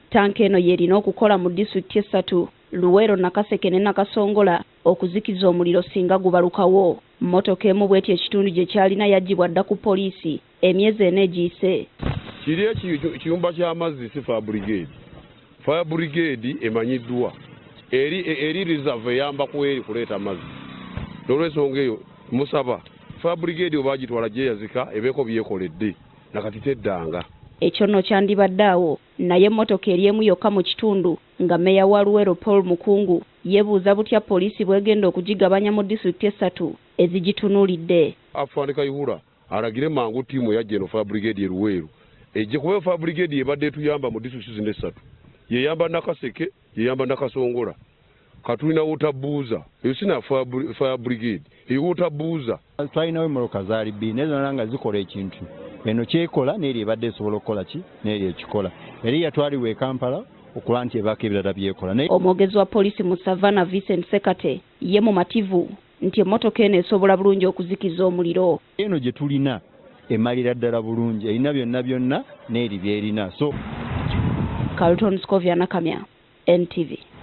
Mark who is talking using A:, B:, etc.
A: Ttanka eno y'erina okukola mu disitulikiti essatu, Luweero, Nakaseke ne Nakasongola okuzikiza omuliro singa gubalukawo. Mmotoka emu bw'etyo ekitundu gye kyalina yaggyibwa dda ku poliisi emyezi ena egiyise.
B: Kiri ekiyumba ky'amazzi si fire brigade. Fire brigade emanyiddwa eri eri reserve eyamba ku eri kuleeta mazzi. N'olwensonga eyo musaba fire brigade oba agitwala gyeyazika ebeeko byekoledde nakati teddanga.
A: Ekyo nno kyandibadde awo naye emmotoka eri emu yokka mu kitundu nga mmeeya wa Luweero Paul Mukungu yeebuuza butya poliisi bw'egenda okugigabanya mu disitulikiti essatu ezigitunuulidde.
B: Afande Kayihura alagire mangu ttiimu eyajja eno fire brigade e Luweero ejje kuba fire brigade ebadde etuyamba mu disitulikiti zino essatu, yeyamba Nakaseke, yeyamba Nakasongola. Katulina water bowser, eyo sina fire brigade, eyo water bowser.
C: Twalinawo emmotoka zaali bbiri naye zonna nga zikola ekintu eno kyekola n'eri ebadde esobola okukola ki n'eri ekikola. Eri yatwalibwa e Kampala okuba nti ebaako ebirala byekola.
A: Omwogezi wa poliisi mu Savannah Vincent Sekate ye mumativu nti emmotoka eno esobola bulungi okuzikiza omuliro.
C: Eno gye tulina emalira ddala bulungi, erina byonna byonna n'eri byerina. So
A: Carlton Scovia Nakamya, NTV.